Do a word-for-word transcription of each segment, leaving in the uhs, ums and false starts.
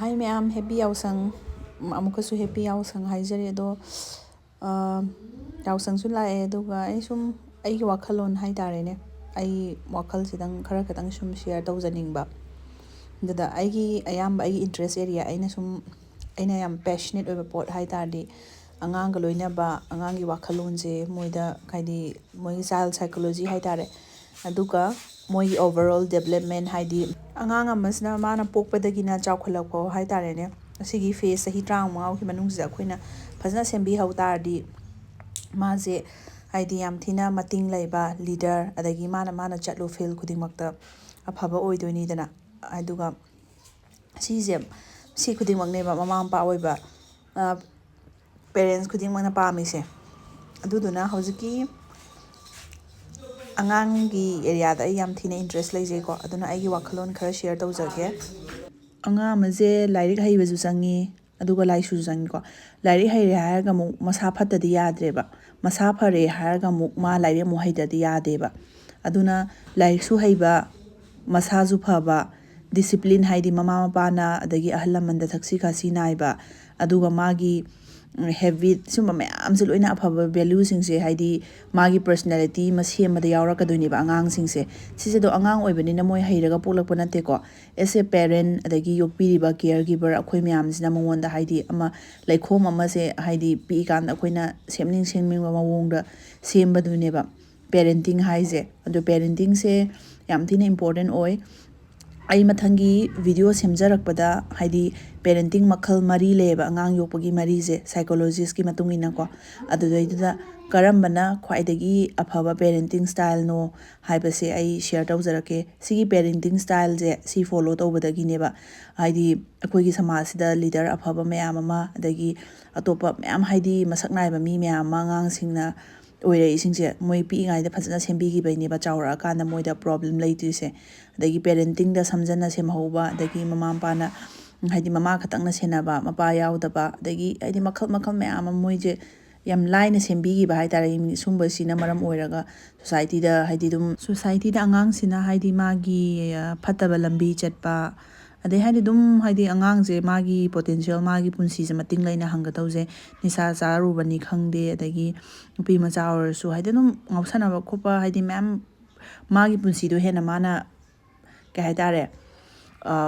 ꯍꯥꯏ ꯃꯌꯥꯝ, ꯍꯦꯄꯤ ꯌꯥꯎꯁꯪ꯫ ꯑꯃꯨꯛꯀꯁꯨ ꯍꯦꯄꯤ ꯌꯥꯎꯁꯪ ꯍꯥꯏꯖꯔꯤ꯫ ꯑꯗꯣ, ꯑ, ꯌꯥꯎꯁꯪꯁꯨ ꯂꯥꯛꯑꯦ, ꯑꯗꯨꯒ ꯑꯩ ꯁꯨꯝ ꯑꯩꯒꯤ ꯋꯥꯈꯜꯂꯣꯟ ꯍꯥꯏ ꯇꯥꯔꯦꯅꯦ, ꯑꯩ ꯋꯥꯈꯜꯁꯤꯗꯪ ꯈꯔ ꯈꯇꯪ ꯁꯨꯝ ꯁꯤꯌꯔ ꯇꯧꯖꯅꯤꯡꯕ꯫ ꯑꯗꯨꯗ ꯑꯩꯒꯤ ꯑꯌꯥꯝꯕ ꯑꯩꯒꯤ ꯏꯟꯇꯔꯦꯁ ꯑꯦꯔꯤꯌꯥ, ꯑꯩꯅ ꯁꯨꯝ, ꯑꯩꯅ ꯌꯥꯝ ꯄꯦꯁꯅꯦꯠ ꯑꯣꯏꯕ ꯄꯣꯠ ꯍꯥꯏ ꯇꯥꯔꯗꯤ, ꯑꯉꯥꯡꯒ ꯂꯣꯏꯅꯕ, ꯑꯉꯥꯡꯒꯤ ꯋꯥꯈꯜꯂꯣꯟꯁꯦ ꯃꯣꯏꯗ, ꯍꯥꯏꯗꯤ ꯃꯣꯏꯒꯤ ꯆꯥꯏꯜ ꯁꯥꯏꯀꯣꯂꯣꯖꯤ ꯍꯥꯏ ꯇꯥꯔꯦ, ꯑꯗꯨꯒ ꯃꯣꯏꯒꯤ ꯑꯣꯚꯔꯑꯣꯜ ꯗꯦꯕꯂꯞꯃꯦꯟ, ꯍꯥꯏꯗꯤ ꯑꯉꯥꯡ ꯑꯃꯁꯤꯅ ꯃꯥꯅ ꯄꯣꯛꯄꯗꯒꯤꯅ ꯆꯥꯎꯈꯠꯂꯛꯄ ꯍꯥꯏ ꯇꯥꯔꯦꯅꯦ, ꯑꯁꯤꯒꯤ ꯐꯦꯁ ꯆꯍꯤ ꯇꯔꯥꯃꯉꯥꯒꯤ ꯃꯅꯨꯡꯁꯤꯗ ꯑꯩꯈꯣꯏꯅ ꯐꯖꯅ ꯁꯦꯝꯕꯤꯍꯧ ꯇꯥꯔꯗꯤ, ꯃꯥꯁꯦ ꯍꯥꯏꯗꯤ ꯌꯥꯝ ꯊꯤꯅ ꯃꯇꯤꯡ ꯂꯩꯕ ꯂꯤꯗꯔ, ꯑꯗꯒꯤ ꯃꯥꯅ, ꯃꯥꯅ ꯆꯠꯂꯨ ꯐꯤꯜ ꯈꯨꯗꯤꯡꯃꯛꯇ ꯑꯐꯕ ꯑꯣꯏꯗꯣꯏꯅꯤꯗꯅ꯫ ꯑꯗꯨꯒ ꯁꯤꯁꯦ, ꯁꯤ ꯈꯨꯗꯤꯡꯃꯛꯅꯦꯕ ꯃꯃꯥ ꯃꯄꯥ ꯑꯣꯏꯕ, ꯑ, ꯄꯦꯔꯦꯟꯁ ꯈꯨꯗꯤꯡꯃꯛꯅ ꯄꯥꯝꯃꯤꯁꯦ꯫ ꯑꯗꯨꯗꯨꯅ ꯍꯧꯖꯤꯛꯀꯤ ꯑꯉꯥꯡꯒꯤ ꯑꯦꯔꯤꯌꯥꯗ ꯑꯩ ꯌꯥꯝ ꯊꯤꯅ ꯏꯟꯇꯔꯦꯁ ꯂꯩꯖꯩꯀꯣ, ꯑꯗꯨꯅ ꯑꯩꯒꯤ ꯋꯥꯈꯜꯂꯣꯟ ꯈꯔ ꯁꯤꯌꯔ ꯇꯧꯖꯒꯦ꯫ ꯑꯉꯥꯡ ꯑꯃꯁꯦ ꯂꯥꯏꯔꯤꯛ ꯍꯩꯕꯁꯨ ꯆꯪꯉꯤ, ꯑꯗꯨꯒ ꯂꯥꯏꯁꯨꯁꯨ ꯆꯪꯉꯤꯀꯣ꯫ ꯂꯥꯏꯔꯤꯛ ꯍꯩꯔꯦ ꯍꯥꯏꯔꯒ ꯑꯃꯨꯛ ꯃꯁꯥ ꯐꯠꯇꯗꯤ ꯌꯥꯗ꯭ꯔꯦꯕ, ꯃꯁꯥ ꯐꯔꯦ ꯍꯥꯏꯔꯒ ꯑꯃꯨꯛ ꯃꯥ ꯂꯥꯏꯔꯤꯛ ꯑꯃꯨꯛ ꯍꯩꯇꯗꯤ ꯌꯥꯗꯦꯕ꯫ ꯑꯗꯨꯅ ꯂꯥꯏꯔꯤꯛꯁꯨ ꯍꯩꯕ, ꯃꯁꯥꯁꯨ ꯐꯕ, ꯗꯤꯁꯤꯄ꯭ꯂꯤꯟ, ꯍꯥꯏꯗꯤ ꯃꯃꯥ ꯃꯄꯥꯅ ꯑꯗꯒꯤ ꯑꯍꯜ ꯂꯃꯟꯗ ꯊꯛꯁꯤ ꯈꯥꯁꯤ ꯅꯥꯏꯕ, ꯑꯗꯨꯒ ꯃꯥꯒꯤ ꯍꯦꯕꯤꯠ, ꯁꯨꯝꯕ ꯃꯌꯥꯝꯁꯦ ꯂꯣꯏꯅ, ꯑꯐꯕ ꯚꯦꯂꯨꯁꯤꯡꯁꯦ, ꯍꯥꯏꯗꯤ ꯃꯥꯒꯤ ꯄꯔꯁꯅꯦꯂꯤꯇꯤ ꯑꯃ ꯁꯦꯝꯕꯗ ꯌꯥꯎꯔꯛꯀꯗꯣꯏꯅꯦꯕ ꯑꯉꯥꯡꯁꯤꯡꯁꯦ꯫ ꯁꯤꯁꯦ ꯑꯗꯣ ꯑꯉꯥꯡ ꯑꯣꯏꯕꯅꯤꯅ ꯃꯣꯏ ꯍꯩꯔꯒ ꯄꯣꯛꯂꯛꯄ ꯅꯠꯇꯦꯀꯣ꯫ ꯑꯦꯁ ꯑꯦ ꯄꯦꯔꯦꯟ, ꯑꯗꯒꯤ ꯌꯣꯛꯄꯤꯔꯤꯕ ꯀꯤꯌꯔ ꯒꯤꯕꯔ ꯑꯩꯈꯣꯏ ꯃꯌꯥꯝꯁꯤꯅ ꯃꯉꯣꯟꯗ, ꯍꯥꯏꯗꯤ ꯑꯃ ꯂꯩꯈꯣꯝ ꯑꯃꯁꯦ, ꯍꯥꯏꯗꯤ ꯄꯤꯛꯏꯀꯥꯟꯗ ꯑꯩꯈꯣꯏꯅ ꯁꯦꯝꯅꯤꯡ ꯁꯦꯝꯅꯤꯡꯕ ꯃꯑꯣꯡꯗ ꯁꯦꯝꯕꯗꯨꯅꯦꯕ ꯄꯦꯔꯦꯟꯇꯤꯡ ꯍꯥꯏꯁꯦ꯫ ꯑꯗꯣ ꯄꯦꯔꯦꯟꯇꯤꯡꯁꯦ ꯌꯥꯝ ꯊꯤꯅ ꯏꯝꯄꯣꯔꯇꯦꯟ ꯑꯣꯏ꯫ ꯑꯩ ꯃꯊꯪꯒꯤ ꯚꯤꯗꯤꯑꯣ ꯁꯦꯝꯖꯔꯛꯄꯗ, ꯍꯥꯏꯗꯤ ꯄꯦꯔꯦꯟꯇꯤꯡ ꯃꯈꯜ ꯃꯔꯤ ꯂꯩꯌꯦꯕ, ꯑꯉꯥꯡ ꯌꯣꯛꯄꯒꯤ ꯃꯔꯤꯁꯦ, ꯁꯥꯏꯀꯣꯂꯣꯖꯤꯁꯀꯤ ꯃꯇꯨꯡ ꯏꯟꯅꯀꯣ꯫ ꯑꯗꯨꯗꯩꯗꯨꯗ ꯀꯔꯝꯕꯅ ꯈ꯭ꯋꯥꯏꯗꯒꯤ ꯑꯐꯕ ꯄꯦꯔꯦꯟꯇꯤꯡ ꯁ꯭ꯇꯥꯏꯜꯅꯣ ꯍꯥꯏꯕꯁꯦ ꯑꯩ ꯁꯤꯌꯔ ꯇꯧꯖꯔꯛꯀꯦ꯫ ꯁꯤꯒꯤ ꯄꯦꯔꯦꯟꯇꯤꯡ ꯁ꯭ꯇꯥꯏꯜꯁꯦ ꯁꯤ ꯐꯣꯂꯣ ꯇꯧꯕꯗꯒꯤꯅꯦꯕ, ꯍꯥꯏꯗꯤ ꯑꯩꯈꯣꯏꯒꯤ ꯁꯃꯥꯖꯁꯤꯗ ꯂꯤꯗꯔ ꯑꯐꯕ ꯃꯌꯥꯝ ꯑꯃ, ꯑꯗꯒꯤ ꯑꯇꯣꯞꯄ ꯃꯌꯥꯝ, ꯍꯥꯏꯗꯤ ꯃꯁꯛ ꯅꯥꯏꯕ ꯃꯤ ꯃꯌꯥꯝ ꯑꯃ ꯑꯉꯥꯡꯁꯤꯡꯅ ꯑꯣꯏꯔꯛꯏꯁꯤꯡꯁꯦ ꯃꯣꯏ ꯄꯤꯛꯏꯉꯩꯗ ꯐꯖꯅ ꯁꯦꯝꯕꯤꯈꯤꯕꯩꯅꯦꯕ, ꯆꯥꯎꯔꯛꯑꯀꯥꯟꯗ ꯃꯣꯏꯗ ꯄ꯭ꯔꯣꯕ꯭ꯂꯦꯝ ꯂꯩꯇ꯭ꯔꯤꯁꯦ꯫ ꯑꯗꯒꯤ ꯄꯦꯔꯦꯟꯇꯤꯡꯗ ꯁꯝꯖꯟꯅ ꯁꯦꯝꯍꯧꯕ, ꯑꯗꯒꯤ ꯃꯃꯥ ꯃꯄꯥꯅ, ꯍꯥꯏꯗꯤ ꯃꯃꯥ ꯈꯛꯇꯪꯅ ꯁꯦꯟꯅꯕ, ꯃꯄꯥ ꯌꯥꯎꯗꯕ, ꯑꯗꯒꯤ ꯍꯥꯏꯗꯤ ꯃꯈꯜ ꯃꯈꯜ ꯃꯌꯥꯝ ꯑꯃ ꯃꯣꯏꯁꯦ ꯌꯥꯝ ꯂꯥꯏꯅ ꯁꯦꯝꯕꯤꯈꯤꯕ ꯍꯥꯏ ꯇꯥꯔꯦ꯫ ꯁꯨꯝꯕꯁꯤꯅ ꯃꯔꯝ ꯑꯣꯏꯔꯒ ꯁꯣꯁꯥꯏꯇꯤꯗ, ꯍꯥꯏꯗꯤ ꯑꯗꯨꯝ ꯁꯣꯁꯥꯏꯇꯤꯗ ꯑꯉꯥꯡꯁꯤꯅ, ꯍꯥꯏꯗꯤ ꯃꯥꯒꯤ, ꯑ, ꯐꯠꯇꯕ ꯂꯝꯕꯤ ꯆꯠꯄ, ꯑꯗꯩ ꯍꯥꯏꯗꯤ ꯑꯗꯨꯝ ꯍꯥꯏꯗꯤ ꯑꯉꯥꯡꯁꯦ ꯃꯥꯒꯤ ꯄꯣꯇꯦꯟꯁꯤꯌꯦꯜ, ꯃꯥꯒꯤ ꯄꯨꯟꯁꯤꯁꯦ ꯃꯇꯤꯡ ꯂꯩꯅ ꯍꯪꯒꯗꯧꯁꯦ, ꯅꯤꯁꯥ ꯆꯥꯔꯨꯕꯅꯤ ꯈꯪꯗꯦ, ꯑꯗꯒꯤ ꯅꯨꯄꯤ ꯃꯆꯥ ꯑꯣꯏꯔꯁꯨ ꯍꯥꯏꯗꯤ ꯑꯗꯨꯝ ꯉꯥꯎꯁꯟꯅꯕ ꯈꯣꯠꯄ ꯍꯥꯏꯗꯤ ꯃꯌꯥꯝ, ꯃꯥꯒꯤ ꯄꯨꯟꯁꯤꯗꯣ ꯍꯦꯟꯅ ꯃꯥꯅ ꯀꯩ ꯍꯥꯏꯇꯥꯔꯦ,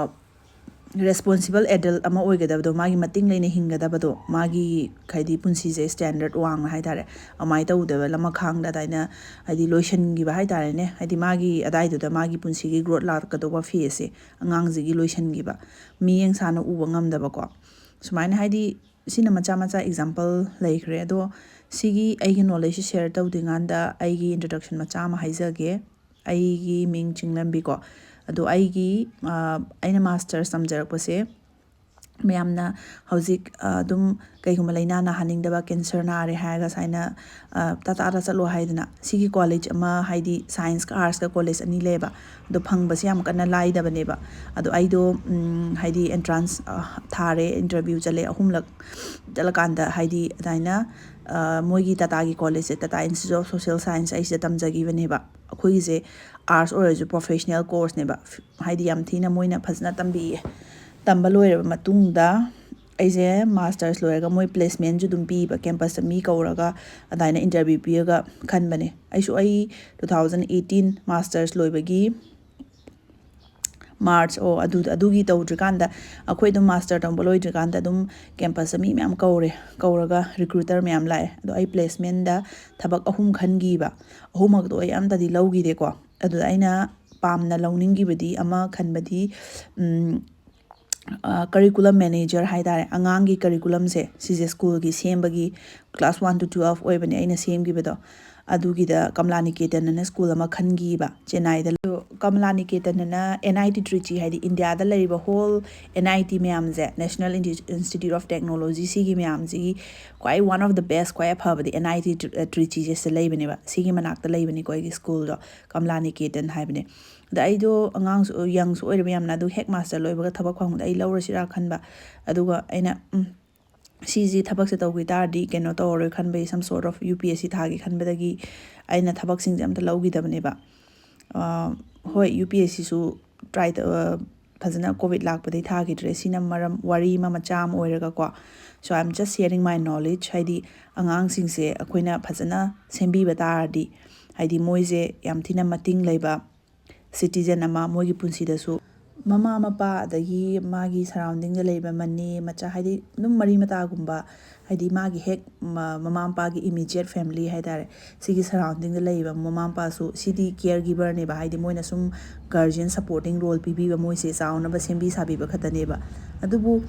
ꯔꯦꯁꯄꯣꯟꯁꯤꯕꯜ ꯑꯦꯗꯜꯠ ꯑꯃ ꯑꯣꯏꯒꯗꯕꯗꯣ, ꯃꯥꯒꯤ ꯃꯇꯤꯡ ꯂꯩꯅ ꯍꯤꯡꯒꯗꯕꯗꯣ, ꯃꯥꯒꯤ ꯍꯥꯏꯗꯤ ꯄꯨꯟꯁꯤꯁꯦ ꯁ꯭ꯇꯦꯟꯗꯔꯠ ꯋꯥꯡꯅ ꯍꯥꯏꯇꯥꯔꯦ, ꯑꯗꯨꯃꯥꯏꯅ ꯇꯧꯗꯕ ꯂꯃꯈꯥꯡꯗ ꯑꯗꯨꯃꯥꯏꯅ ꯍꯥꯏꯗꯤ ꯂꯣꯏꯁꯤꯟꯈꯤꯕ ꯍꯥꯏꯇꯥꯔꯦꯅꯦ꯫ ꯍꯥꯏꯗꯤ ꯃꯥꯒꯤ ꯑꯗꯥꯏꯗꯨꯗ ꯃꯥꯒꯤ ꯄꯨꯟꯁꯤꯒꯤ ꯒ꯭ꯔꯣꯠ ꯂꯥꯛꯀꯗꯧꯕ ꯐꯦꯁꯁꯦ ꯑꯉꯥꯡꯁꯤꯒꯤ ꯂꯣꯏꯁꯤꯟꯈꯤꯕ, ꯃꯤꯠꯌꯦꯡ ꯁꯥꯅ ꯎꯕ ꯉꯝꯗꯕꯀꯣ꯫ ꯁꯨꯃꯥꯏꯅ ꯍꯥꯏꯗꯤ ꯁꯤꯅ ꯃꯆꯥ ꯃꯆꯥ ꯑꯦꯛꯖꯥꯝꯄꯜ ꯂꯩꯈ꯭ꯔꯦ꯫ ꯑꯗꯣ ꯁꯤꯒꯤ ꯑꯩꯒꯤ ꯅꯣꯂꯦꯖꯁꯦ ꯁꯦꯌꯔ ꯇꯧꯗ꯭ꯔꯤꯀꯥꯟꯗ ꯑꯩꯒꯤ ꯏꯟꯇ꯭ꯔꯣꯗꯛꯁꯟ ꯃꯆꯥ ꯑꯃ ꯍꯥꯏꯖꯒꯦ꯫ ꯑꯩꯒꯤ ꯃꯤꯡ ꯆꯤꯡꯂꯝꯕꯤꯀꯣ꯫ ꯑꯗꯣ ꯑꯩꯒꯤ, ꯑ, ꯑꯩꯅ ꯃꯥꯁꯇꯔꯁ ꯇꯝꯖꯔꯛꯄꯁꯦ ꯃꯌꯥꯝꯅ ꯍꯧꯖꯤꯛ, ꯑ, ꯑꯗꯨꯝ ꯀꯩꯒꯨꯝꯕ ꯂꯥꯏꯅꯥ ꯅꯥꯍꯟꯅꯤꯡꯗꯕ, ꯀꯦꯟꯁꯔ ꯅꯥꯔꯦ ꯍꯥꯏꯔꯒ ꯁꯨꯃꯥꯏꯅ, ꯑ, ꯇꯇꯥꯗ ꯆꯠꯂꯣ ꯍꯥꯏꯗꯅ, ꯁꯤꯒꯤ ꯀꯣꯂꯦꯖ ꯑꯃ ꯍꯥꯏꯗꯤ ꯁꯥꯏꯟꯁꯀ ꯑꯥꯔꯠꯁꯀ ꯀꯣꯂꯦꯖ ꯑꯅꯤ ꯂꯩꯌꯦꯕ꯫ ꯑꯗꯣ ꯐꯪꯕꯁꯦ ꯌꯥꯝ ꯀꯟꯅ ꯂꯥꯏꯗꯕꯅꯦꯕ꯫ ꯑꯗꯣ ꯑꯩꯗꯣ, ꯎꯝ, ꯍꯥꯏꯗꯤ ꯑꯦꯟꯇ꯭ꯔꯥꯟꯁ, ꯑ, ꯊꯥꯔꯦ, ꯏꯟꯇꯔꯚ꯭ꯌꯨ ꯆꯠꯂꯦ ꯑꯍꯨꯝꯂꯛ꯫ ꯆꯠꯂꯀꯥꯟꯗ ꯍꯥꯏꯗꯤ ꯑꯗꯨꯃꯥꯏꯅ, ꯑ, ꯃꯣꯏꯒꯤ ꯇꯥꯇꯥꯒꯤ ꯀꯣꯂꯦꯖꯁꯦ, Tata institute of social science ꯑꯩꯁꯤꯗ ꯇꯝꯖꯈꯤꯕꯅꯦꯕ꯫ ꯑꯩꯈꯣꯏꯒꯤꯁꯦ ꯑꯥꯔꯠꯁ ꯑꯣꯏꯔꯁꯨ ꯄ꯭ꯔꯣꯐꯦꯁꯅꯦꯜ ꯀꯣꯔꯁꯅꯦꯕ꯫ ꯍꯥꯏꯗꯤ ꯌꯥꯝ ꯊꯤꯅ ꯃꯣꯏꯅ ꯐꯖꯅ ꯇꯝꯕꯤꯌꯦ꯫ ꯇꯝꯕ ꯂꯣꯏꯔꯕ ꯃꯇꯨꯡꯗ ꯑꯩꯁꯦ ꯃꯥꯁꯇꯔꯁ ꯂꯣꯏꯔꯒ ꯃꯣꯏ ꯄ꯭ꯂꯦꯁꯃꯦꯟꯁꯨ ꯑꯗꯨꯝ ꯄꯤꯕ, ꯀꯦꯝꯄꯁꯇ ꯃꯤ ꯀꯧꯔꯒ ꯑꯗꯨꯃꯥꯏꯅ ꯏꯟꯇꯔꯚ꯭ꯌꯨ ꯄꯤꯔꯒ ꯈꯟꯕꯅꯦ꯫ ꯑꯩꯁꯨ ꯑꯩ two thousand eighteen ꯃꯥꯁꯇꯔꯁ ꯂꯣꯏꯕꯒꯤ ꯃꯥꯔꯆ, ꯑꯣ, ꯑꯗꯨ, ꯑꯗꯨꯒꯤ ꯇꯧꯗ꯭ꯔꯤꯀꯥꯟꯗ, ꯑꯩꯈꯣꯏ ꯑꯗꯨꯝ ꯃꯥꯁꯇꯔ ꯇꯝꯕ ꯂꯣꯏꯗ꯭ꯔꯤꯀꯥꯟꯗ ꯑꯗꯨꯝ ꯀꯦꯝꯄꯁꯇ ꯃꯤ ꯃꯌꯥꯝ ꯀꯧꯔꯦ, ꯀꯧꯔꯒ ꯔꯤꯀ꯭ꯔꯨꯇꯔ ꯃꯌꯥꯝ ꯂꯥꯛꯑꯦ꯫ ꯑꯗꯣ ꯑꯩ ꯄ꯭ꯂꯦꯁꯃꯦꯟꯗ ꯊꯕꯛ ꯑꯍꯨꯝ ꯈꯟꯈꯤꯕ, ꯑꯍꯨꯝꯃꯛꯇꯣ ꯑꯩ ꯑꯝꯇꯗꯤ ꯂꯧꯈꯤꯗꯦꯀꯣ꯫ ꯑꯗꯨꯗ ꯑꯩꯅ ꯄꯥꯝꯅ ꯂꯧꯅꯤꯡꯈꯤꯕꯗꯤ ꯑꯃ ꯈꯟꯕꯗꯤ, ꯎꯝ, ꯑ, ꯀꯔꯤꯀꯨꯂꯝ ꯃꯦꯅꯦꯖꯔ ꯍꯥꯏ ꯇꯥꯔꯦ, ꯑꯉꯥꯡꯒꯤ ꯀꯔꯤꯀꯨꯂꯝꯁꯦ ꯁꯤꯁꯦ ꯁ꯭ꯀꯨꯜꯒꯤ ꯁꯦꯝꯕꯒꯤ, class one to twelve ꯑꯣꯏꯕꯅꯦ ꯑꯩꯅ ꯁꯦꯝꯈꯤꯕꯗꯣ꯫ ꯑꯗꯨꯒꯤꯗ ꯀꯃꯂꯥ ꯅꯤꯀꯦꯇꯟ ꯑꯅ ꯁ꯭ꯀꯨꯜ ꯑꯃ ꯈꯟꯈꯤꯕ ꯆꯦꯟꯅꯥꯏꯗ꯫ ꯑꯗꯣ ꯀꯃꯂꯥ ꯅꯤꯀꯦꯇꯟ ꯑꯅ N I T Trichy, ꯍꯥꯏꯗꯤ ꯏꯟꯗꯤꯌꯥꯗ ꯂꯩꯔꯤꯕ whole N I T ꯃꯌꯥꯝꯁꯦ, National Insti-, Institute of Technology, ꯁꯤꯒꯤ ꯃꯌꯥꯝꯁꯤꯒꯤ ꯈ꯭ꯋꯥꯏ one of the best, ꯈ꯭ꯋꯥꯏ ꯑꯐꯕꯗꯤ N I T Tr-, Trichyꯁꯦ ꯁꯤꯗ ꯂꯩꯕꯅꯦꯕ꯫ ꯁꯤꯒꯤ ꯃꯅꯥꯛꯇ ꯂꯩꯕꯅꯤꯀꯣ ꯑꯩꯒꯤ ꯁ꯭ꯀꯨꯜꯗꯣ, ꯀꯃꯂꯥ ꯅꯤꯀꯦꯇꯟ ꯍꯥꯏꯕꯅꯦ꯫ ꯑꯗ ꯑꯩꯗꯣ ꯑꯉꯥꯡꯁꯨ, ꯌꯪꯁꯨ ꯑꯣꯏꯔꯤꯕ ꯌꯥꯝꯅ, ꯑꯗꯨ ꯍꯦꯛ ꯃꯥꯁꯇꯔ ꯂꯣꯏꯕꯒ ꯊꯕꯛ ꯐꯪꯕꯗ ꯑꯩ ꯂꯧꯔꯁꯤꯔꯥ ꯈꯟꯕ꯫ ꯑꯗꯨꯒ ꯑꯩꯅ, ꯎꯝ, ꯁꯤꯁꯤ ꯊꯕꯛꯁꯦ ꯇꯧꯈꯤ ꯇꯥꯔꯗꯤ ꯀꯩꯅꯣ ꯇꯧꯔꯔꯣꯏ ꯈꯟꯕꯒꯤ, some sort of U P S C ꯊꯥꯒꯦ ꯈꯟꯕꯗꯒꯤ ꯑꯩꯅ ꯊꯕꯛꯁꯤꯡꯁꯦ ꯑꯝꯇ ꯂꯧꯈꯤꯗꯕꯅꯦꯕ꯫ ꯑ, ꯍꯣꯏ, U P S Cꯁꯨ try ꯇꯧ-, ꯑ, ꯐꯖꯅ ꯀꯣꯚꯤꯗ ꯂꯥꯛꯄꯗꯒꯤ ꯊꯥꯈꯤꯗ꯭ꯔꯦ꯫ ꯁꯤꯅ ꯃꯔꯝ, ꯋꯥꯔꯤ ꯑꯃ ꯃꯆꯥ ꯑꯃ ꯑꯣꯏꯔꯒꯀꯣ꯫ So I'm just sharing my knowledge, ꯍꯥꯏꯗꯤ ꯑꯉꯥꯡꯁꯤꯡꯁꯦ ꯑꯩꯈꯣꯏꯅ ꯐꯖꯅ ꯁꯦꯝꯕꯤꯕ ꯇꯥꯔꯗꯤ, ꯍꯥꯏꯗꯤ ꯃꯣꯏꯁꯦ ꯌꯥꯝ ꯊꯤꯅ ꯃꯇꯤꯡ ꯂꯩꯕ ꯁꯤꯇꯤꯖꯟ ꯑꯃ, ꯃꯣꯏꯒꯤ ꯄꯨꯟꯁꯤꯗꯁꯨ ꯃꯃꯥ ꯃꯄꯥ ꯑꯗꯒꯤ ꯃꯥꯒꯤ ꯁꯔꯥꯎꯟꯗꯤꯡꯗ ꯂꯩꯕ ꯃꯅꯦ ꯃꯆꯥ, ꯍꯥꯏꯗꯤ ꯑꯗꯨꯝ ꯃꯔꯤ ꯃꯇꯥꯒꯨꯝꯕ, ꯍꯥꯏꯗꯤ ꯃꯥꯒꯤ ꯍꯦꯛ ꯃ-, ꯃꯃꯥ ꯃꯄꯥꯒꯤ ꯏꯃꯤꯗꯤꯌꯦꯠ ꯐꯦꯃꯤꯂꯤ ꯍꯥꯏ ꯇꯥꯔꯦ, ꯁꯤꯒꯤ ꯁꯔꯥꯎꯟꯗꯤꯡꯗ ꯂꯩꯔꯤꯕ ꯃꯃꯥ ꯃꯄꯥꯁꯨ, ꯁꯤꯗꯤ ꯀꯤꯌꯔ ꯒꯤꯕꯔꯅꯦꯕ, ꯍꯥꯏꯗꯤ ꯃꯣꯏꯅ ꯁꯨꯝ ꯒꯥꯔꯖꯤꯌꯟ ꯁꯄꯣꯔꯇꯤꯡ ꯔꯣꯜ ꯄꯤꯕꯤꯕ, ꯃꯣꯏꯁꯦ ꯆꯥꯎꯅꯕ ꯁꯦꯝꯕꯤ ꯁꯥꯕꯤꯕ ꯈꯛꯇꯅꯦꯕ꯫ ꯑꯗꯨꯕꯨ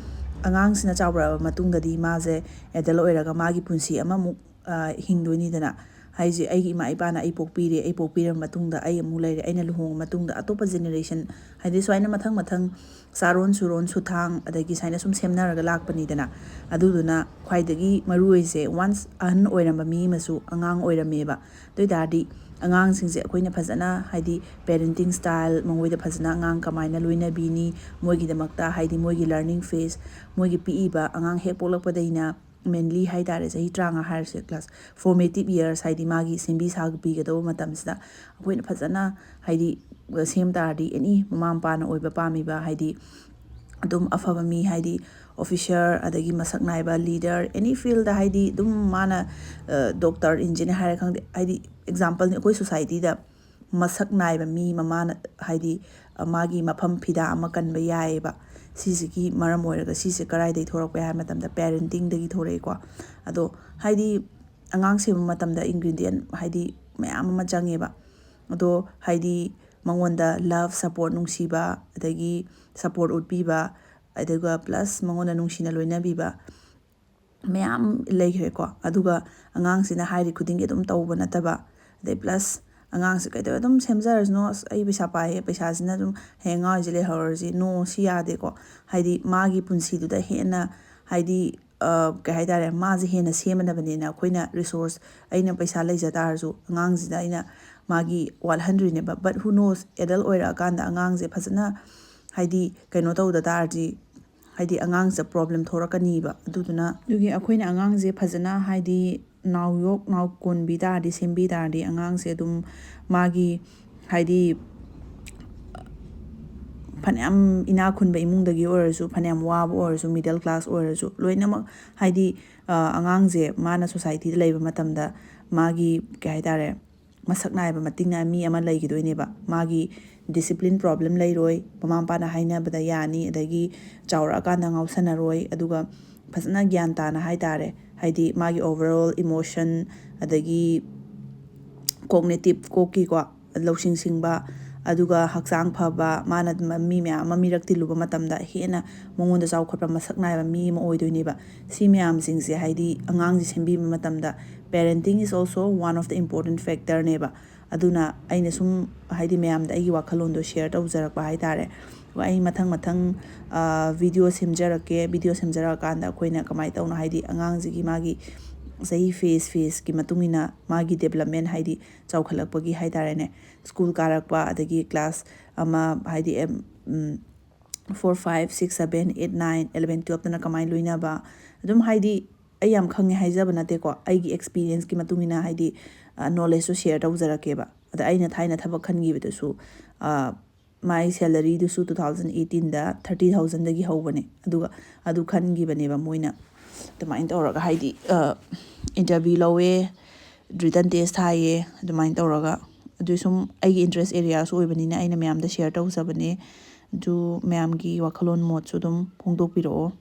ꯑꯉꯥꯡꯁꯤꯅ ꯆꯥꯎꯔꯛꯑꯕ ꯃꯇꯨꯡꯗꯗꯤ ꯃꯥꯁꯦ ꯑꯦꯗꯜ ꯑꯣꯏꯔꯒ ꯃꯥꯒꯤ ꯄꯨꯟꯁꯤ ꯑꯃꯃꯨꯛ, ꯑ, ꯍꯤꯡꯗꯣꯏꯅꯤꯗꯅ꯫ ꯍꯥꯏꯁꯦ, ꯑꯩꯒꯤ ꯏꯃꯥ ꯏꯄꯥꯅ ꯑꯩ ꯄꯣꯛꯄꯤꯔꯦ, ꯑꯩ ꯄꯣꯛꯄꯤꯔꯕ ꯃꯇꯨꯡꯗ ꯑꯩ ꯑꯃꯨꯛ ꯂꯩꯔꯦ, ꯑꯩꯅ ꯂꯨꯍꯣꯡꯉ ꯃꯇꯨꯡꯗ ꯑꯇꯣꯞꯄ ꯖꯦꯅꯦꯔꯦꯁꯟ, ꯍꯥꯏꯗꯤ ꯁꯨꯃꯥꯏꯅ ꯃꯊꯪ ꯃꯊꯪ ꯆꯥꯔꯣꯟ ꯁꯨꯔꯣꯟ ꯁꯨꯊꯥꯡ ꯑꯗꯒꯤ ꯁꯨꯃꯥꯏꯅ ꯁꯨꯝ ꯁꯦꯝꯅꯔꯒ ꯂꯥꯛꯄꯅꯤꯗꯅ꯫ ꯑꯗꯨꯗꯨꯅ ꯈ꯭ꯋꯥꯏꯗꯒꯤ ꯃꯔꯨ ꯑꯣꯏꯁꯦ, ꯋꯥꯟꯁ ꯑꯍꯟ ꯑꯣꯏꯔꯝꯕ ꯃꯤ ꯑꯃꯁꯨ ꯑꯉꯥꯡ ꯑꯣꯏꯔꯝꯃꯦꯕ꯫ ꯑꯗꯨ ꯑꯣꯏ ꯇꯥꯔꯗꯤ ꯑꯉꯥꯡꯁꯤꯡꯁꯦ ꯑꯩꯈꯣꯏꯅ ꯐꯖꯅ, ꯍꯥꯏꯗꯤ ꯄꯦꯔꯦꯟꯇꯤꯡ ꯁ꯭ꯇꯥꯏꯜ, ꯃꯉꯣꯏꯗ ꯐꯖꯅ ꯑꯉꯥꯡ ꯀꯃꯥꯏꯅ ꯂꯣꯏꯅꯕꯤꯅꯤ, ꯃꯣꯏꯒꯤꯗꯃꯛꯇ, ꯍꯥꯏꯗꯤ ꯃꯣꯏꯒꯤ ꯂꯔꯅꯤꯡ ꯐꯦꯁ, ꯃꯣꯏꯒꯤ ꯄꯤꯛꯏꯕ ꯑꯉꯥꯡ ꯍꯦꯛ ꯄꯣꯛꯂꯛꯄꯗꯩꯅ ꯃꯦꯟꯂꯤ ꯍꯥꯏ ꯇꯥꯔꯦ, ꯆꯍꯤ ꯇꯔꯥꯃꯉꯥ ꯍꯥꯏꯔꯁꯦ, ꯀ꯭ꯂꯥꯁ ꯐꯣꯔꯃꯦꯇꯤꯞ ꯌꯔꯁ, ꯍꯥꯏꯗꯤ ꯃꯥꯒꯤ ꯁꯦꯝꯕꯤ ꯁꯥꯕꯤꯒꯗꯧꯕ ꯃꯇꯝꯁꯤꯗ ꯑꯩꯈꯣꯏꯅ ꯐꯖꯅ, ꯍꯥꯏꯗꯤ ꯁꯦꯝ ꯇꯥꯔꯗꯤ, ꯑꯦꯅꯤ ꯃꯃꯥ ꯃꯄꯥꯅ ꯑꯣꯏꯕ ꯄꯥꯝꯃꯤꯕ, ꯍꯥꯏꯗꯤ ꯑꯗꯨꯝ ꯑꯐꯕ ꯃꯤ, ꯍꯥꯏꯗꯤ ꯑꯣꯐꯤꯁꯔ, ꯑꯗꯒꯤ ꯃꯁꯛ ꯅꯥꯏꯕ ꯂꯤꯗꯔ, ꯑꯦꯅꯤ ꯐꯤꯜꯗ, ꯍꯥꯏꯗꯤ ꯑꯗꯨꯝ ꯃꯥꯅ, ꯑ, ꯗꯣꯛꯇꯔ, ꯏꯟꯖꯤꯅꯤꯌꯔ ꯍꯥꯏꯔꯦ ꯈꯪꯗꯦ, ꯍꯥꯏꯗꯤ ꯑꯦꯛꯖꯥꯝꯄꯜꯅꯤ, ꯑꯩꯈꯣꯏ ꯁꯣꯁꯥꯏꯇꯤꯗ ꯃꯁꯛ ꯅꯥꯏꯕ ꯃꯤ ꯃꯃꯥꯅ, ꯍꯥꯏꯗꯤ, ꯑ, ꯃꯥꯒꯤ ꯃꯐꯝ ꯐꯤꯗꯥ ꯑꯃ ꯀꯟꯕ ꯌꯥꯏꯌꯦꯕ꯫ ꯁꯤꯁꯤꯒꯤ ꯃꯔꯝ ꯑꯣꯏꯔꯒ ꯁꯤꯁꯦ ꯀꯔꯥꯏꯗꯒꯤ ꯊꯣꯔꯛꯄ ꯍꯥꯏ ꯃꯇꯝꯗ, ꯄꯦꯔꯦꯟꯇꯤꯡꯗꯒꯤ ꯊꯣꯔꯛꯑꯦꯀꯣ꯫ ꯑꯗꯣ ꯍꯥꯏꯗꯤ ꯑꯉꯥꯡ ꯁꯦꯝꯕ ꯃꯇꯝꯗ ꯏꯟꯒ꯭ꯔꯤꯗꯤꯌꯦꯟ, ꯍꯥꯏꯗꯤ ꯃꯌꯥꯝ ꯑꯃ ꯆꯪꯉꯦꯕ꯫ ꯑꯗꯣ ꯍꯥꯏꯗꯤ ꯃꯉꯣꯟꯗ ꯂꯚ, ꯁꯄꯣꯔꯠ, ꯅꯨꯡꯁꯤꯕ, ꯑꯗꯒꯤ ꯁꯄꯣꯔꯠ ꯎꯠꯄꯤꯕ, ꯑꯗꯨꯒ ꯄ꯭ꯂꯁ ꯃꯉꯣꯟꯗ ꯅꯨꯡꯁꯤꯅ ꯂꯣꯏꯅꯕꯤꯕ, ꯃꯌꯥꯝ ꯂꯩꯈ꯭ꯔꯦꯀꯣ꯫ ꯑꯗꯨꯒ ꯑꯉꯥꯡꯁꯤꯅ ꯍꯥꯏꯔꯤ ꯈꯨꯗꯤꯡꯒꯤ ꯑꯗꯨꯝ ꯇꯧꯕ ꯅꯠꯇꯕ, ꯑꯗꯩ ꯄ꯭ꯂꯁ ꯑꯉꯥꯡꯁꯦ ꯀꯩꯗꯧꯔꯦ ꯑꯗꯨꯝ ꯁꯦꯝꯖꯔꯁꯅꯣ, "ꯑꯁ, ꯑꯩ ꯄꯩꯁꯥ ꯄꯥꯏꯌꯦ, ꯄꯩꯁꯥꯁꯤꯅ ꯑꯗꯨꯝ ꯍꯌꯦꯡ ꯑꯉꯥꯡꯁꯦ ꯂꯩꯍꯧꯔꯁꯤ", ꯅꯣ, ꯁꯤ ꯌꯥꯗꯦꯀꯣ꯫ ꯍꯥꯏꯗꯤ ꯃꯥꯒꯤ ꯄꯨꯟꯁꯤꯗꯨꯗ ꯍꯦꯟꯅ, ꯍꯥꯏꯗꯤ, ꯑ, ꯀꯩ ꯍꯥꯏꯇꯥꯔꯦ, ꯃꯥꯁꯦ ꯍꯦꯟꯅ ꯁꯦꯝꯃꯅꯕꯅꯦꯅ ꯑꯩꯈꯣꯏꯅ ꯔꯤꯁꯣꯔꯁ, ꯑꯩꯅ ꯄꯩꯁꯥ ꯂꯩꯖ ꯇꯥꯔꯁꯨ ꯑꯉꯥꯡꯁꯤꯗ ꯑꯩꯅ ꯃꯥꯒꯤ ꯋꯥꯠꯍꯟꯗꯣꯏꯅꯦꯕ꯫ But who knows, ꯑꯦꯗꯜ ꯑꯣꯏꯔꯛꯑꯀꯥꯟꯗ ꯑꯉꯥꯡꯁꯦ ꯐꯖꯅ, ꯍꯥꯏꯗꯤ, ꯀꯩꯅꯣ ꯇꯧꯗ ꯇꯥꯔꯗꯤ, ꯍꯥꯏꯗꯤ ꯑꯉꯥꯡꯁꯤꯗ ꯄ꯭ꯔꯣꯕ꯭ꯂꯦꯝ ꯊꯣꯔꯛꯀꯅꯤꯕ꯫ ꯑꯗꯨꯗꯨꯅ ꯑꯗꯨꯒꯤ ꯑꯩꯈꯣꯏꯅ ꯑꯉꯥꯡꯁꯦ ꯐꯖꯅ, ꯍꯥꯏꯗꯤ ꯅꯥꯎ ꯌꯣꯛ ꯅꯥꯎ ꯀꯣꯟꯕꯤ ꯇꯥꯔꯗꯤ, ꯁꯦꯝꯕꯤ ꯇꯥꯔꯗꯤ, ꯑꯉꯥꯡꯁꯦ ꯑꯗꯨꯝ ꯃꯥꯒꯤ, ꯍꯥꯏꯗꯤ ꯐꯅꯌꯥꯝ ꯏꯅꯥꯛ ꯈꯨꯟꯕ ꯏꯃꯨꯡꯗꯒꯤ ꯑꯣꯏꯔꯁꯨ, ꯐꯅꯌꯥꯝ ꯋꯥꯕ ꯑꯣꯏꯔꯁꯨ, middle class ꯑꯣꯏꯔꯁꯨ, ꯂꯣꯏꯅꯃꯛ ꯍꯥꯏꯗꯤ ꯑꯉꯥꯡꯁꯦ ꯃꯥꯅ societyꯗ ꯂꯩꯕ ꯃꯇꯝꯗ ꯃꯥꯒꯤ ꯀꯩ ꯍꯥꯏꯇꯥꯔꯦ, ꯃꯁꯛ ꯅꯥꯏꯕ ꯃꯇꯤꯛ ꯅꯥꯏꯕ ꯃꯤ ꯑꯃ ꯂꯩꯈꯤꯗꯣꯏꯅꯦꯕ꯫ ꯃꯥꯒꯤ discipline problem ꯂꯩꯔꯣꯏ, ꯃꯃꯥ ꯃꯄꯥꯅ ꯍꯥꯏꯅꯕꯗ ꯌꯥꯅꯤ, ꯑꯗꯒꯤ ꯆꯥꯎꯔꯛꯑꯀꯥꯟꯗ ꯉꯥꯎꯁꯟꯅꯔꯣꯏ, ꯑꯗꯨꯒ ꯐꯖꯅ ꯒ꯭ꯌꯥꯟ ꯇꯥꯅ ꯍꯥꯏꯇꯥꯔꯦ, ꯍꯥꯏꯗꯤ ꯃꯥꯒꯤ overall emotion, ꯑꯗꯒꯤ cognitive, ꯀꯣꯛꯀꯤꯀꯣ, ꯂꯧꯁꯤꯡ ꯁꯤꯡꯕ, ꯑꯗꯨꯒ ꯍꯛꯆꯥꯡ ꯐꯕ, ꯃꯥꯅ ꯃꯤ ꯃꯌꯥꯝ ꯑꯃ ꯃꯤꯔꯛ ꯇꯤꯜꯂꯨꯕ ꯃꯇꯝꯗ ꯍꯦꯟꯅ ꯃꯉꯣꯟꯗ ꯆꯥꯎꯈꯠꯄ, ꯃꯁꯛ ꯅꯥꯏꯕ ꯃꯤ ꯑꯃ ꯑꯣꯏꯗꯣꯏꯅꯦꯕ꯫ ꯁꯤ ꯃꯌꯥꯝꯁꯤꯡꯁꯦ ꯍꯥꯏꯗꯤ ꯑꯉꯥꯡꯁꯦ ꯁꯦꯝꯕꯤꯕ ꯃꯇꯝꯗ parenting is also one of the important factorꯅꯦꯕ꯫ ꯑꯗꯨꯅ ꯑꯩꯅ ꯁꯨꯝ ꯍꯥꯏꯗꯤ ꯃꯌꯥꯝꯗ ꯑꯩꯒꯤ ꯋꯥꯈꯜꯂꯣꯟꯗꯣ share ꯇꯧꯖꯔꯛꯄ ꯍꯥꯏꯇꯥꯔꯦ꯫ ꯑꯗꯨꯒ ꯑꯩ ꯃꯊꯪ ꯃꯊꯪ video ꯁꯦꯝꯖꯔꯛꯀꯦ꯫ Video ꯁꯦꯝꯖꯔꯛꯑꯀꯥꯟꯗ ꯑꯩꯈꯣꯏꯅ ꯀꯃꯥꯏꯅ ꯇꯧꯅ ꯍꯥꯏꯗꯤ ꯑꯉꯥꯡꯁꯤꯒꯤ ꯃꯥꯒꯤ ꯆꯍꯤ phase phaseꯀꯤ ꯃꯇꯨꯡ ꯏꯟꯅ ꯃꯥꯒꯤ development ꯍꯥꯏꯗꯤ ꯆꯥꯎꯈꯠꯂꯛꯄꯒꯤ ꯍꯥꯏꯇꯥꯔꯦꯅꯦ, school ꯀꯥꯔꯛꯄ, ꯑꯗꯒꯤ class ꯑꯃ ꯍꯥꯏꯗꯤ four five six seven eight nine eleven twelveꯇꯅ ꯀꯃꯥꯏꯅ ꯂꯣꯏꯅꯕ, ꯑꯗꯨꯝ ꯍꯥꯏꯗꯤ ꯑꯩ ꯌꯥꯝ ꯈꯪꯉꯦ ꯍꯥꯏꯖꯕ ꯅꯠꯇꯦꯀꯣ, ꯑꯩꯒꯤ experienceꯀꯤ ꯃꯇꯨꯡ ꯏꯟꯅ ꯍꯥꯏꯗꯤ knowledgeꯇꯣ share ꯇꯧꯖꯔꯛꯀꯦꯕ꯫ ꯑꯗ ꯑꯩꯅ ꯊꯥꯏꯅ ꯊꯕꯛ ꯈꯟꯈꯤꯕꯗꯁꯨ my salaryꯗꯨꯁꯨ two thousand eighteenꯗ thirty thousandꯗꯒꯤ ꯍꯧꯕꯅꯦ꯫ ꯑꯗꯨꯒ ꯑꯗꯨ ꯈꯟꯈꯤꯕꯅꯦꯕ ꯃꯣꯏꯅ꯫ ꯑꯗꯨꯃꯥꯏꯅ ꯇꯧꯔꯒ ꯍꯥꯏꯗꯤ interview ꯂꯧꯋꯦ, written test ꯊꯥꯏꯌꯦ, ꯑꯗꯨꯃꯥꯏꯅ ꯇꯧꯔꯒ꯫ ꯑꯗꯨ ꯁꯨꯝ ꯑꯩꯒꯤ interest areaꯁꯨ ꯑꯣꯏꯕꯅꯤꯅ ꯑꯩꯅ ꯃꯌꯥꯝꯗ share ꯇꯧꯖꯕꯅꯦ꯫ ꯑꯗꯨ ꯃꯌꯥꯝꯒꯤ ꯋꯥꯈꯜꯂꯣꯟ ꯃꯣꯠꯁꯨ ꯑꯗꯨꯝ ꯐꯣꯡꯗꯣꯛꯄꯤꯔꯛꯑꯣ꯫